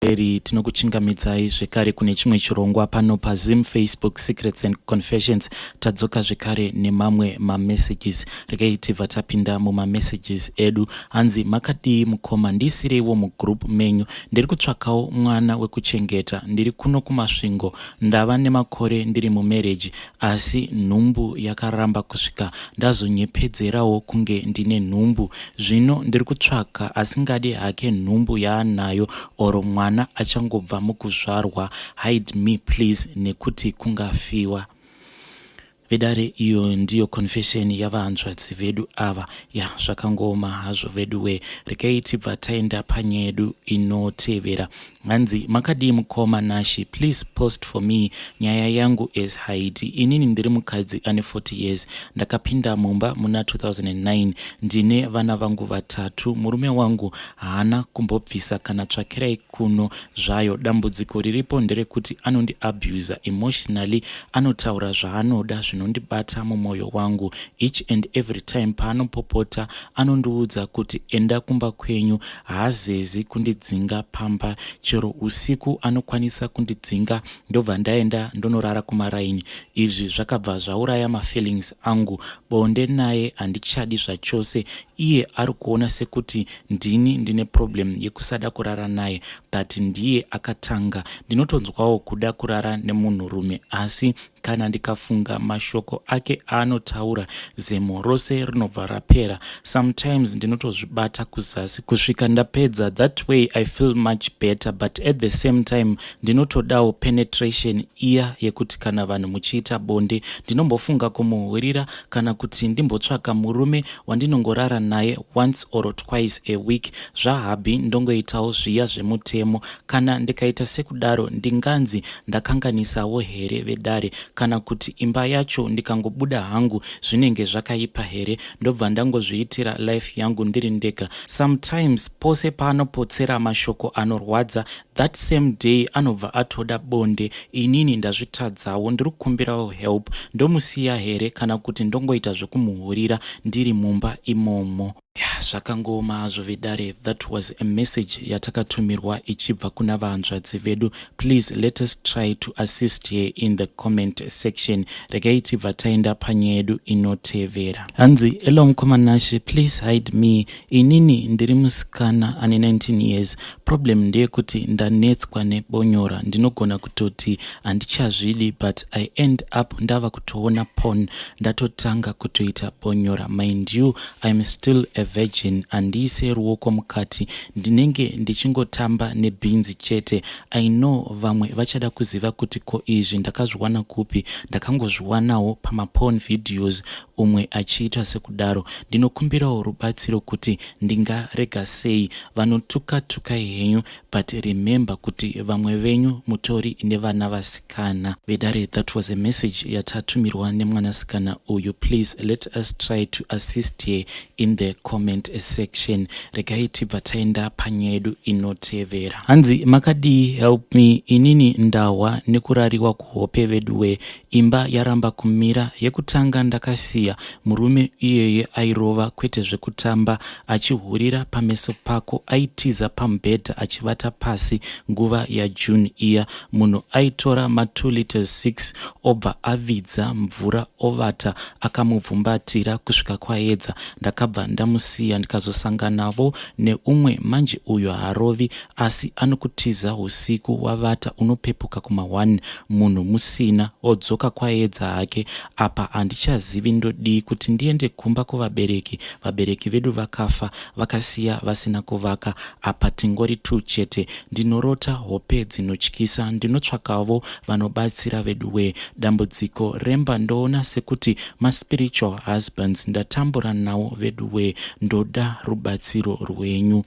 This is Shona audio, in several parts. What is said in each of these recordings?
Eri tinokuchingamidzai zvekare kune chimwe chirongwa pano paZim Facebook Secrets and Confessions. Tadzoka zvekare nemamwe mamessages. Regai tibva tapinda mumamessages edu. Hanzi makadii mukoma, ndiisireiwo mugroup menyu. Ndiri kutsvakawo mwana wekuchengeta. Ndiri kuno kuMasvingo. Ndava nemakore ndiri mumarriage asi nhumbu yakaramba kusvika ndazonyepedzerawo kunge ndine nhumbu. Zvino ndiri kutsvaka asingadi hake nhumbu yaanayo or mwana achangobva mukuzvarwa. Hide me please nekuti kungafiwa. Vedare, iyo ndiyo confession yavahanzvadzi vedu ava. Ya, zvakangooma hazvo vedu wee. Regai tibva taenda panyaya yedu inotevera. Hanzi makadii mukoma Nashi, please post for me nyaya yangu as Haiti. Inini ndiri mukadzi ane 40 years, ndakapinda mumba muna 2009, ndine vana vangu vatatu. Murume wangu haana kumbobvisa kana tsvakirai kuno zvayo. Dambudziko riripo nderekuti anondiabuser emotionally, anotaura zvaanoda zvinondibata mumwoyo wangu. Each and every time paanopopota anondiudza kuti enda kumba kwenyu. Haazezi kundidzinga pamba, chero usiku anokwanisa kundidzinga ndobva ndaenda ndonorara kumaraini. Izvi zvakabva zvauraya mafeelings angu. Bonde naye handichadi zvachose. Iye ari kuona sekuti ndini ndine problem yekusada kurara naye, but ndiye akatanga. Ndinotonzwawo kuda kurara nemunhurume, asi kana ndikafunga mashoko ake aanotaura, zemo rose rinobva rapera. Sometimes ndinotozvibata kuzasi kusvika ndapedza. That way I feel much better, but at the same time ndinotodawo penetration iya yekuti kana vanhu muchiita bonde. Ndinombofunga kumuhurira kana kuti ndimbotsvaka murume wandinongorara naye once or twice a week. Zvahubby ndongoitawo zviya zvemutemo. Kana ndikaita sekudaro ndinganzi ndakanganisawo here vedare, kana kuti imba yacho ndikangobuda hangu zvinenge zvakaipa here, ndobva ndangozviitira life yangu ndiri ndega? Sometimes pose paanopotsera mashoko anorwadza, that same day anobva atoda bonde. Inini ndazvitadzawo, ndiri kukumbirawo help. Ndomusiya here kana kuti ndongoita zvekumuhurira ndiri mumba imomo? Ya, zvakangooma hazvo vedare. That was a message yatakatumirwa ichibva kuna vahanzvadzi vedu. Please let us try to assist here in the comment section. Regai tibva taenda panyaya yedu inotevera. Hanzi hello mukoma Nashi, please hide me. Inini ndiri musikana ane 19 years. Problem ndeyekuti ndanetswa nebonyora. Ndinogona kutoti handichazvidi, but I end up ndava kutoona porn, ndatotanga kutoita bonyora. Mind you, I'm still a virgin, handiise ruoko mukati, ndinenge ndichingotamba nebhinzi chete. I know vamwe vachada kuziva kuti ko izvi ndakazviwana kupi. Ndakangozviwanawo pamaporn videos umwe achiita sekudaro. Ndinokumbirawo rubatsiro kuti ndingarega sei. Vanotuka tukai henyu, but remember kuti vamwe venyu mutori nevana vasikana. Vedare, that was a message yatatumirwa nemwanasikana uyu. Please let us try to assist here in the comment section. Regai tibva taenda panyaya yedu inotevera. Hanzi makadii, help me. Inini ndahwa nekurariwa kuhope veduwe. Imba yaramba kumira. Yekutanga ndakasiya murume iyeye, airova kwete zvekutamba, achihurira pameso pako. Aitiza pamubhedha achivata pasi. Nguva yaJune iya, munhu aitora ma2 liters 6 obva avidza mvura, ovata akamubvumbatira kusvika kwaedza. Ndakabva ndamusiya, ndikazosanganavo neumwe manje. Uyo harovi, asi anokutiza usiku wavata, unopepuka kuma1 munhu musina, odzoka kwaedza hake. Apa handichazivi ndodii, kuti ndiende kumba kuvabereki. Vabereki vedu vakafa, vakasiya vasina kuvaka. Apa tingori 2 chete. Ndinorota hope dzinotyisa. Ndinotsvakavo vanobatsira veduwee. Dambudziko remba ndoona sekuti maspiritual husbands ndatambura nawo veduwee. Ndoda rubatsiro rwenyu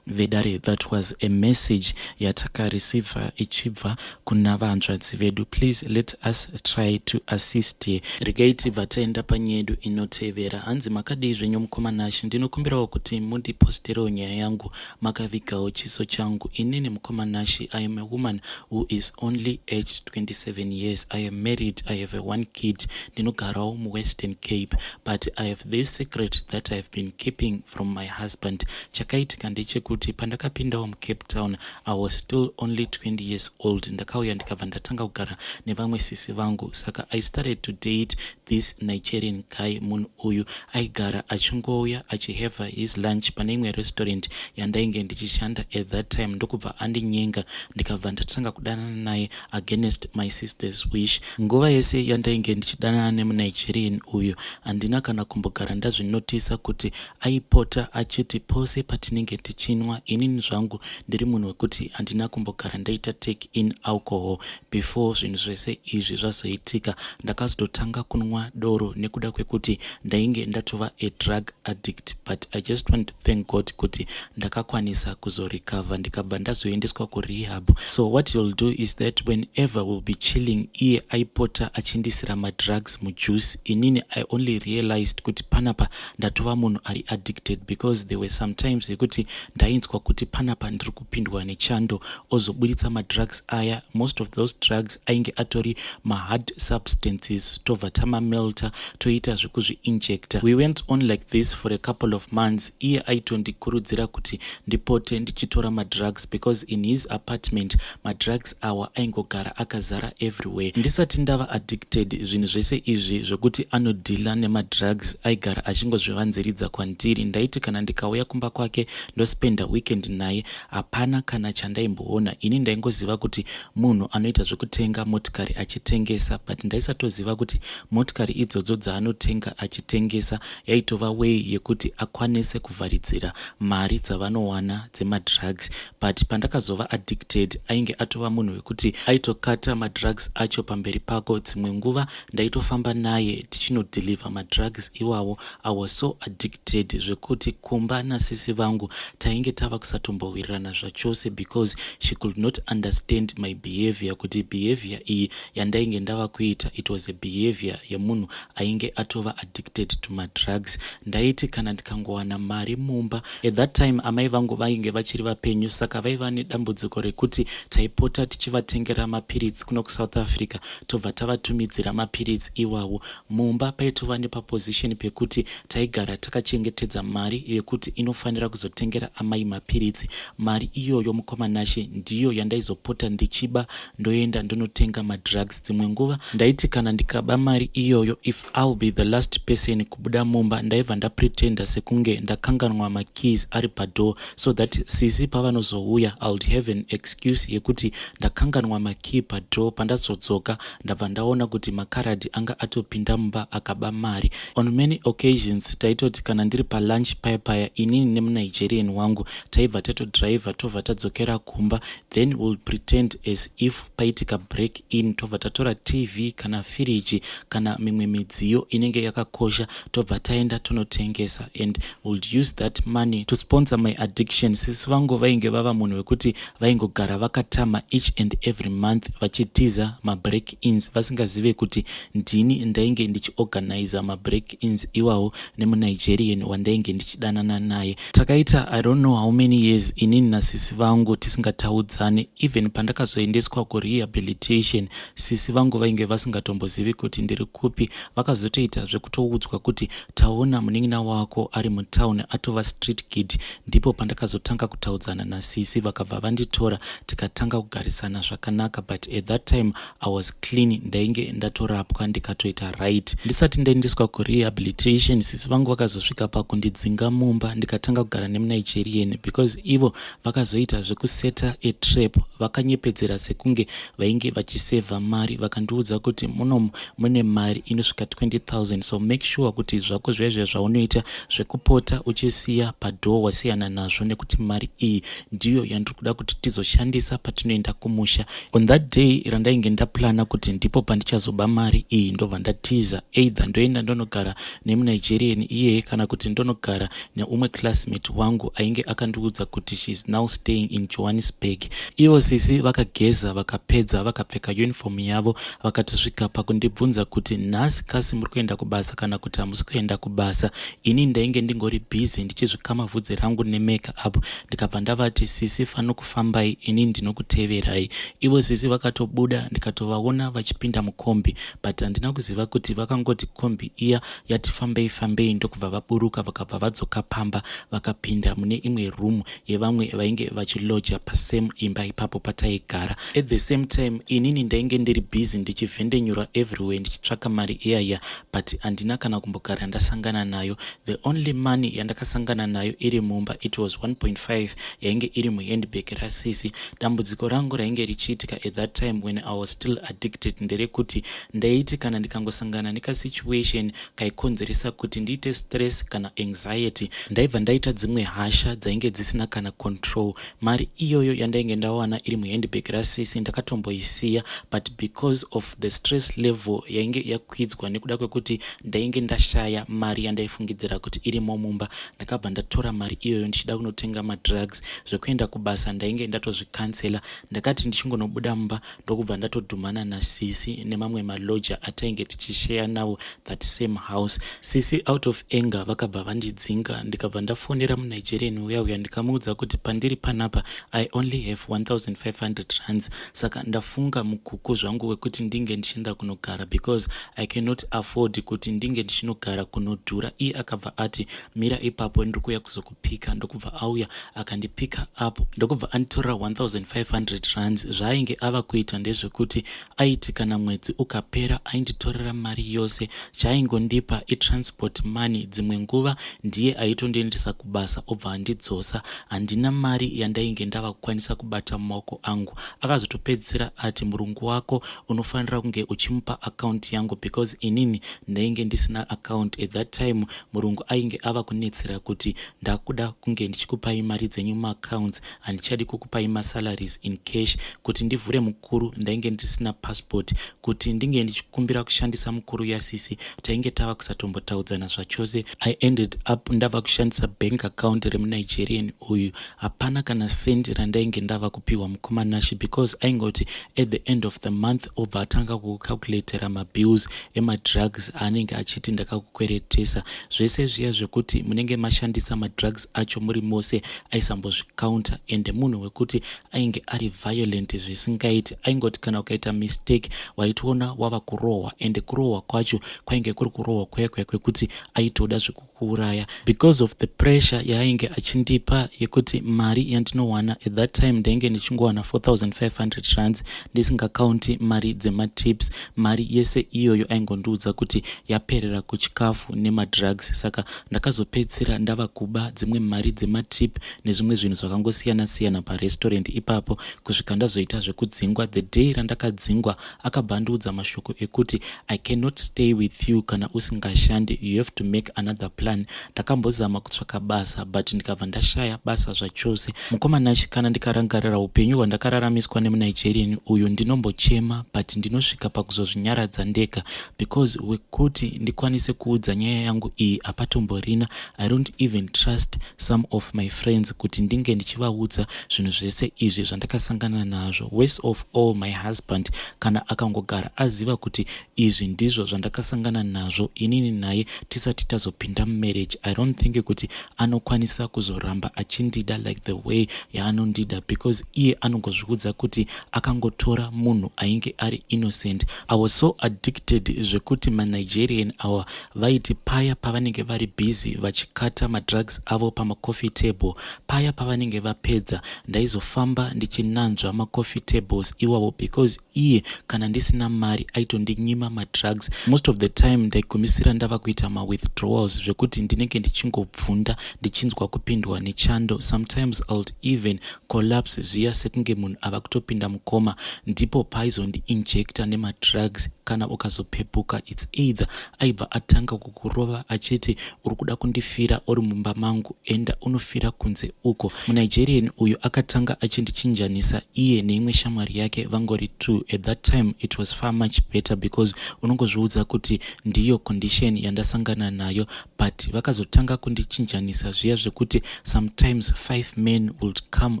vedare. That was a message yatakareceiva ichibva kuna vanzvadzi vedu. Please let us try to assist here. Regai tibva taenda panyaya yedu inotevera. Hanzi makadii zvenyu mukoma Nashi, ndinokumbirawo kuti mundiposterewo nyaya yangu makavigawo chiso changu. Inini mukoma Nashi, I am a woman who is only aged 27 years. I am married, I have a one kid. Ndinogarawo muWestern Cape, but I have this secret that I have been keeping from my husband. Chakaitika ndechekuti ndeyekuti pandakapindawo muCape Town, I was still only 20 years old. Ndakauya ndikabva ndatanga kugara nevamwe sisi vangu. Saka I started to date this Nigerian guy. Munhu uyu aigara achingouya achihave his lunch pane imwe restaurant yandainge ndichishanda at that time, ndokubva andinyenga, ndikabva ndatanga kudanana naye against my sister's wish. Nguva yese yandainge ndichidanana nemuNigerian uyu, handina kana kumbogara ndazvinotisa kuti aipota achiti pose patinenge tichinwa, inini zvangu ndiri munhu wekuti handina kumbogara ndaita take in alcohol before zvinhu zvese izvi zvazoitika. Ndakazototanga kunwa doro nekuda kwekuti ndainge ndatova a drug addict, but I just want to thank God kuti ndakakwanisa kuzorecover, ndikabva ndazoendeswa kurehab. So what you'll do is that whenever we'll be chilling, iye aipota achindisira madrugs mujuice. Inini I only realized kuti panapa ndatova munhu ari addicted because there were sometimes yekuti ndainzwa kuti panapa ndiri kupindwa nechando, ozoburitsa madrugs aya. Most of those drugs ainge atori mahard substances, tobva tamamelta, toita zvekuzviinjecta. We went on like this for a couple of months. Iye aitondikurudzira kuti ndipote ndichitora madrugs because in his apartment madrugs awa aingogara akazara everywhere. Ndisati ndava addicted, zvinhu zvese izvi zvokuti anodeala nemadrugs aigara achingozvivanziridza kwandiri. Ndaiti kana ndikauya kumba kwake, ndospenda weekend naye, hapana kana chandaimboona. Ini ndaingoziva kuti munhu anoita zvekutenga motikari achitengesa, but ndaisatoziva kuti motikari idzodzo dzaanotenga achitengesa yaitova way yekuti akwanise kuvharidzira mari dzavanowana dzemadrugs. But pandakazova addicted, ainge atova munhu wekuti aitokata madrugs acho pamberi pako. Dzimwe nguva ndaitofamba naye tichinodeliver madrugs iwawo. I was so addicted zvekuti kumba nasisi vangu tainge tava kusatombowirirana zvachose because she could not understand my behavior, kuti behavior iyi yandainge ndava kuita, it was a behavior yemunhu ainge atova addicted to madrugs. Ndaiti kana ndikangowana mari mumba, at that time amai vangu vainge vachiri vapenyu, saka vaiva nedambudziko rekuti taipota tichivatengera mapiritsi kuno kuSouth Africa, tobva tavatumidzira mapiritsi iwawo. Mumba paitova nepaposition pekuti taigara takachengetedza mari yekuti inofanira kuzotengera amai mapiritsi. Mari iyoyo, mukoma Nashe, ndiyo yandaizopota ndichiba, ndoenda ndonotenga madrugs. Dzimwe nguva ndaiti kana ndikaba mari iyoyo, if I'll be the last person kubuda mumba, ndaibva ndapretenda sekunge ndakanganwa makeys ari padoor, so that sisi pavanozouya, I'd have an excuse yekuti ndakanganwa makey padoor. Pandazodzoka, ndabva ndaona kuti makaradhi anga atopinda mumba akaba mari. On many occasions taitoti kana ndiri palunch paya paya, inini nemuNigerian wangu taibva tatodhiraivha, tobva tadzokera kumba, then we'll pretend as if paitika break in, tobva tatora TV kana firiji kana mimwe midziyo inenge yakakosha, tobva taenda tonotengesa, and we'll use that money to sponsor my addiction. Sisi vangu vainge vava munhu wekuti vaingogara vakatama each and every month, vachitiza mabreak ins, vasingazive kuti ndini ndainge ndichiorganiza mabreak ins iwawo nemuNigerian wandainge ndichidanana naye. Takaita I don't know how many years inini nasisi vangu tisingataudzane. Even pandakazoendeswa kurehabilitation, sisi vangu vainge vasingatombozivi kuti ndiri kupi. Vakazotoita zvekutoudzwa kuti taona munin'ina wako ari mutauni, atova street kid. Ndipo pandakazotanga kutaudzana nasisi, vakabva vanditora, tikatanga kugarisana zvakanaka. But at that time I was clean, ndainge ndatorapwa, ndikatoita right. Ndisati ndaendeswa kurehabilitation, sisi vangu vakazosvika pakundidzinga mumba, ndikatanga kugara nemuNigerian, because ivo vakazoita zvekuseta a trap. Vakanyepedzera sekunge vainge vachisevha mari, vakandiudza kuti munomu mune mari inosvika 20 000, so make sure kuti zvako zvaizvo zvaunoita zvekupota uchisiya padoor wasiyana nazvo, nekuti mari iyi ndiyo yandiri kuda kuti tizoshandisa patinoenda kumusha. On that day randainge ndaplana kuti ndipo pandichazoba mari iyi, ndobva ndatiza, either ndoenda ndonogara nemuNigerian iyeye kana kuti ndonogara neumwe classmate wangu ainge akandiudza kuti she is now staying in Johannesburg. Ivo sisi vakageza, vakapedza, vakapfeka uniform yavo, vakatosvika pakundibvunza kuti nhasi kasi muri kuenda kubasa kana kuti hamusi kuenda kubasa. Ini ndainge ndingori busy ndichizvikama vhudzi rangu nemake up, ndikabva ndavati, "Sisi, fano kufambai, ini ndinokuteverai." Ivo sisi vakatobuda, ndikatovaona vachipinda mukombi, but handina kuziva kuti vakangoti kombi iya yati fambei fambei, ndokubva vaburuka, vakabva vadzoka pamba, vakapinda mune imwe. imwe room yevamwe vainge vachiloja pasame imba ipapo pataigara. At the same time, inini ndainge ndiri busy ndichivhendenyura everywhere ndichitsvaka mari iyaya, but handina kana kumbogara ndasangana nayo. The only money yandakasangana nayo iri mumba, it was 1.5 yainge iri muhandbag rasisi. Dambudziko rangu rainge richiitika at that time when I was still addicted nderekuti ndaiti kana ndikangosangana nekasituation kaikonzeresa kuti ndiite stress kana anxiety, ndaibva ndaita dzimwe hasha dzainge dzisina kana control. Mari iyoyo yandainge ndawana iri muhandbag rasisi ndakatomboisiya, but because of the stress level yainge yakwidzwa nekuda kwekuti ndainge ndashaya mari yandaifungidzira kuti irimo mumba, ndakabva ndatora mari iyoyo ndichida kunotenga madrugs. Zvekuenda kubasa ndainge ndatozvikansela. Ndakati ndichingonobuda mumba, ndokubva ndatodhumana nasisi nemamwe maloja atainge tichisheya navo that same house. Sisi, out of anger, vakabva vandidzinga. Ndikabva ndafonera muNigerian uya uya, ndikamuudza kuti pandiri panapa I only have 1500 rands, saka ndafunga mukuku zvangu wekuti ndinge ndichienda kunogara because I cannot afford kuti ndinge ndichinogara kunodhura. Iye akabva ati, "Mira ipapo, ndiri kuuya kuzokupika." Ndokubva auya akandipika up, ndokubva anditorera 1500 rands. Zvaainge ava kuita ndezvekuti aiti kana mwedzi ukapera, ainditorera mari yose. Chaaingondipa itransport money. Dzimwe nguva ndiye aitondiendesa kubasa, obva andidzosa. Handina mari yandainge ndava kukwanisa kubata mumaoko angu. Akazotopedzisira ati, "Murungu wako unofanira kunge uchimupa akaunti yangu," because inini ndainge ndisina account at that time. Murungu ainge ava kunetsera kuti, "Ndakuda kunge ndichikupai mari dzenyu muaccounts, handichadi kukupai masalaries in cash." Kuti ndivhure mukuru ndainge ndisina passport. Kuti ndinge ndichikumbira kushandisa mukuru yasisi, tainge tava kusatombotaudzana zvachose. I ended up ndava kushandisa bank account remuNigerian uyu. Hapana kana sendi randainge ndava kupiwa, mukoma Nashi, because aingoti at the end of the month obva atanga kucalculatera mabills emadrugs aanenge achiti ndakakukweretesa. Zvese zviya zvekuti munenge mashandisa madrugs acho muri mose, aisambozvikaunta. Ende munhu wekuti ainge ari violent zvisingaiti. Aingoti kana ukaita mistake, waitoona wava kurohwa, ende kurohwa kwacho kwainge kuri kurohwa kuya kuya kwekuti aitoda zvekukuuraya. Because of the pressure yaainge achindipa yekuti mari yandinowana, at that time ndainge ndichingowana 4500 rands, ndisingakaunti mari dzematips, mari yese iyoyo aingondiudza kuti yaperera kuchikafu nemadrugs. Saka ndakazopedzisira ndava kuba dzimwe mari dzematip nezvimwe zvinhu zvakangosiyana-siyana parestaurant ipapo, kusvika ndazoita zvekudzingwa. The day randakadzingwa, akabva andiudza mashoko ekuti, "I cannot stay with you kana usingashandi. You have to make another plan." Ndakambozama kutsvaka basa, but ndikabva ndashaya basa zvachose. Mukoma Nashi, kana ndikarangarira upenyu hwandakararamiswa nemuNigerian uyu, ndinombochema, but ndinosvika pakuzozvinyaradza ndega, because wekuti ndikwanise kuudza nyaya yangu iyi hapatomborina. I don't even trust some of my friends kuti ndinge ndichivaudza zvinhu zvese izvi zvandakasangana nazvo. Worst of all, my husband, kana akangogara aziva kuti izvi ndizvo zvandakasangana nazvo inini naye tisati tazopinda mumarriage, I don't think kuti anokwanisa kuzoramba achindida like the way yaanondida, because iye anongozviudza kuti akangotora munhu ainge ari innocent. I was so addicted zvekuti maNigerian awa vaiti paya pavanenge vari busy vachikata madrugs avo pamacoffee table paya, pavanenge vapedza, ndaizofamba ndichinanzva macoffee tables iwavo, because iye kana ndisina mari aitondinyima madrugs. Most of the time ndaigumisira ndava kuita mawithdrawals, zvekuti ndinenge ndichingobvunda, ndichinzwa kupindwa nechando. Sometimes I would even collapse zviya sekunge munhu ava kutopinda mukoma. Ndipo paaizondiinjecta nemadrugs. Kana ukazopepuka, it's either aibva atanga kukurova achiti, "Uri kuda kundifira uri mumba mangu? Enda unofira kunze uko." MuNigerian uyu akatanga achindichinjanisa iye neimwe shamwari yake, vangori two. At that time it was far much better because unongozviudza kuti ndiyo condition yandasangana nayo, but vakazotanga kundichinjanisa zviya zvekuti sometimes five men would come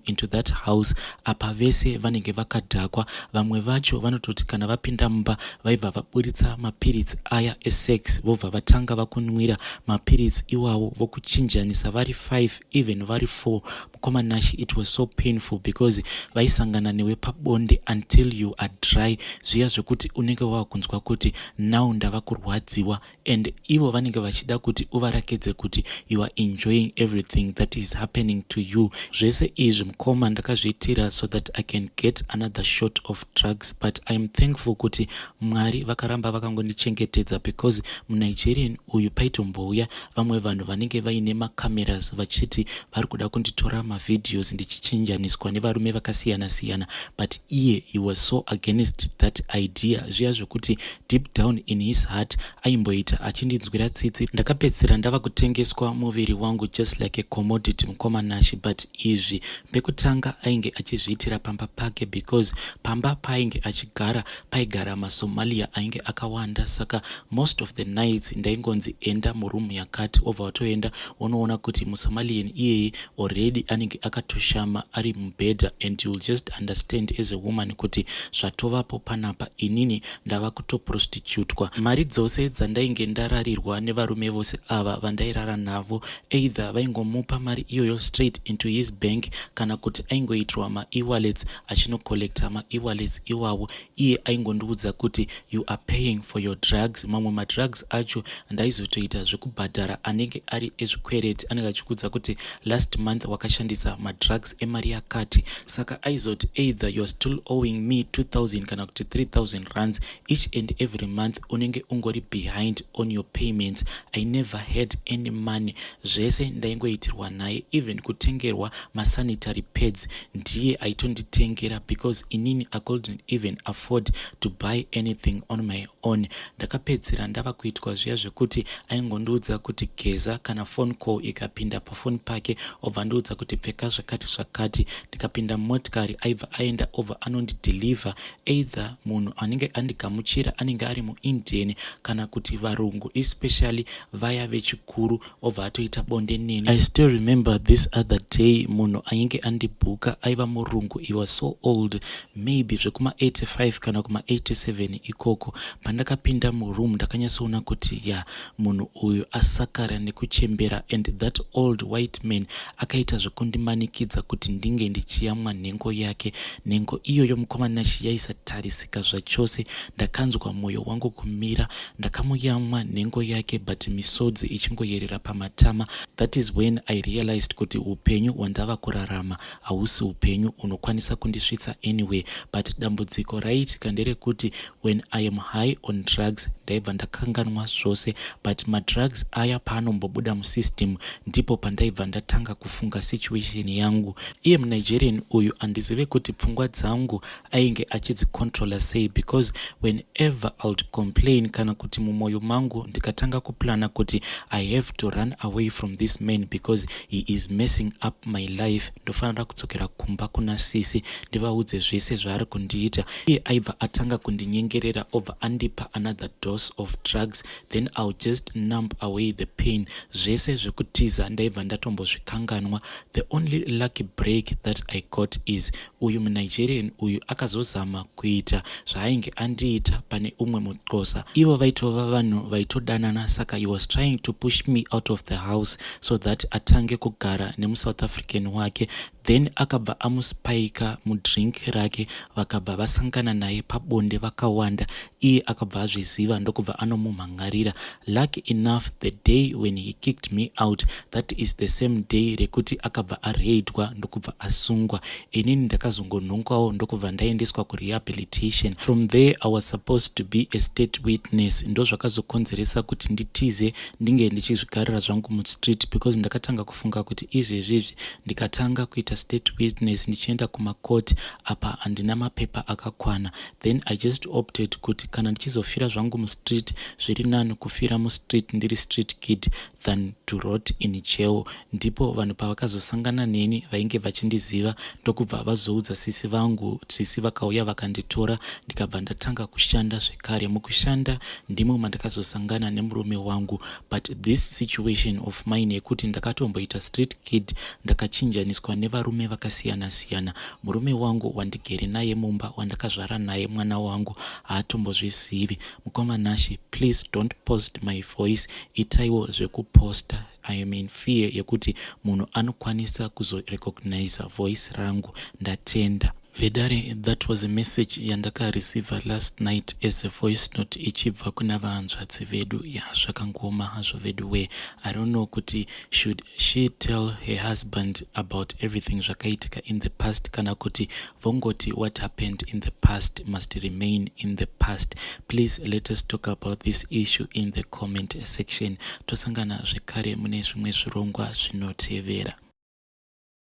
into that house. Apa vese vanenge vakadhakwa. Vamwe vacho vanototi kana vapinda mumba, vaibva vaburitsa mapiritsi aya esex, vobva vatanga vakunwira mapiritsi iwawo, vokuchinjanisa vari 5, even vari 4. Mukoma Nashi, it was so painful because vaisangana newe pabonde until you are dry, zviya zvekuti unenge wava kunzwa kuti now ndava kurwadziwa, and ivo vanenge vachida kuti uvape. Uvarakidze kuti you are enjoying everything that is happening to you. Zvese izvi, mukoma, ndakazviitira so that I can get another shot of drugs, but I am thankful kuti Mwari vakaramba vakangondichengetedza, because muNigerian uyu paitombouya vamwe vanhu vanenge vaine macameras vachiti vari kuda kunditora mavideos ndichichinjaniswa nevarume vakasiyana-siyana, but iye, he was so against that idea. Zviya zvekuti deep down in his heart aimboita achindinzwira tsitsi. Ndakapedzisira ndava kutengeswa muviri wangu just like a commodity, mukoma Nashi. But izvi pekutanga ainge achizviitira pamba pake, because pamba paainge achigara paigara maSomalia ainge akawanda. Saka most of the nights ndaingonzi, "Enda muroom yakati." Obva watoenda, unoona kuti muSomalian iyeye already anenge akatoshama ari mubhedha, and you'll just understand as a woman kuti zvatovapo panapa, inini ndava kutoprostitutwa. Mari dzose dzandainge ndararirwa nevarume vose ava vandairara navo, either vaingomupa mari iyoyo straight into his bank, kana kuti aingoitirwa maewallets, achinocollecta maewallets iwawo. Iye aingondiudza kuti, "You are paying for your drugs." Mamwe madrugs acho ndaizotoita zvekubhadhara, anenge ari ezvikwereti. Anenge achikuudza kuti last month wakashandisa madrugs emari yakati, saka aizoti either you are still owing me 2000 kana kuti 3000 rands each and every month. Unenge ungori behind on your payments. I never had any money. Zvese ndaingoitirwa naye, even kutengerwa masanitary pads ndiye aitonditengera, because inini I couldn't even afford to buy anything on my own. Ndakapedzisira ndava kuitwa zviya zvekuti aingondiudza kuti geza. Kana phone call ikapinda pafoni pake, obva ndiudza kuti pfeka zvakati zvakati. Ndikapinda mumotikari, aibva aenda, obva anondideliver. Either munhu anenge andigamuchira anenge ari muIndian kana kuti varungu, especially vaya vechikuru, obva atoita bonde neni. I still remember this other day, munhu ainge andibhuka aiva murungu. He was so old, maybe zvekuma85 kana kuma87 ikoko. Pandakapinda muroom, ndakanyatsoona kuti ya, munhu uyu asakara nekuchembera, and that old white man akaita zvekundimanikidza kuti ndinge ndichiyamwa nhengo yake. Nhengo iyoyo, mukoma Nashi, yaisatarisika zvachose. Ndakanzwa mwoyo wangu kumira. Ndakamuyamwa nhengo yake, but misodzi ichingoyerera pamatama. That is when I realized kuti upenyu hwandava kurarama hausi upenyu unokwanisa kundisvitsa anyway. But dambudziko raiitika nderekuti when I am high on drugs, ndaibva ndakanganwa zvose, but madrugs aya paanombobuda musystem, ndipo pandaibva ndatanga kufunga situation yangu. Iye muNigerian uyu, handizive kuti pfungwa dzangu ainge achidzicontrola sei, because whenever I would complain kana kuti mumwoyo mangu ndikatanga kuplana kuti I have to run away from this man because he is messing up my life, ndofanira kudzokera kumba kuna sisi ndivaudze zvese zvaari kundiita, iye aibva atanga kundinyengerera, obva andipa another dose of drugs. Then I'll just numb away the pain. Zvese zvekutiza ndaibva ndatombozvikanganwa. The only lucky break that I got is uyu muNigerian uyu akazozama kuita zvaainge andiita pane umwe muXhosa. Ivo vaitova vanhu vaitodanana, saka he was trying to push me out of the house so that atange kugara nemuSouth African wake. Then akabva amuspika mudrink rake, vakabva vasangana naye pabonde vakawanda. Iye akabva azviziva, ndokubva anomumhangarira. Lucky enough, the day when he kicked me out, that is the same day rekuti akabva areidwa, ndokubva asungwa. Inini ndakazongonhongwawo, ndokubva ndaendeswa kurehabilitation. From there I was supposed to be a state witness. Ndozvakazokonzeresa kuti nditize, ndinge ndichizvigarira zvangu mustreet, because ndakatanga kufunga kuti izvezvizvi ndikatanga kuita state witness, ndichienda kumakoti, apa handina mapepa akakwana. Then I just opted kuti kana ndichizofira zvangu mustreet, zviri nani kufira mustreet ndiri street kid than to rot in jail. Ndipo vanhu pavakazosangana neni vainge vachindiziva, ndokubva vazoudza sisi vangu. Sisi vakauya vakanditora, ndikabva ndatanga kushanda zvekare. Mukushanda ndimo mandakazosangana nemurume wangu. But this situation of mine yekuti ndakatomboita street kid, ndakachinjaniswa nevarume vakasiyana-siyana, murume wangu wandigere naye mumba, wandakazvara naye mwana wangu, haatombozvizivi. Mukoma Nashi, please don't post my voice. Itaiwo zvekuposta. I am in fear yekuti munhu anokwanisa kuzorecogniza voice rangu. Ndatenda. Vedare, that was a message yandakareceiva last night as a voice note ichibva kuna vahanzvadzi vedu. Ya, zvakangoma hazvo vedu we. I don't know kuti should she tell her husband about everything zvakaitika in the past, kana kuti vongoti what happened in the past must remain in the past. Please let us talk about this issue in the comment section. Tosangana zvekare mune zvimwe zvirongwa zvinotevera.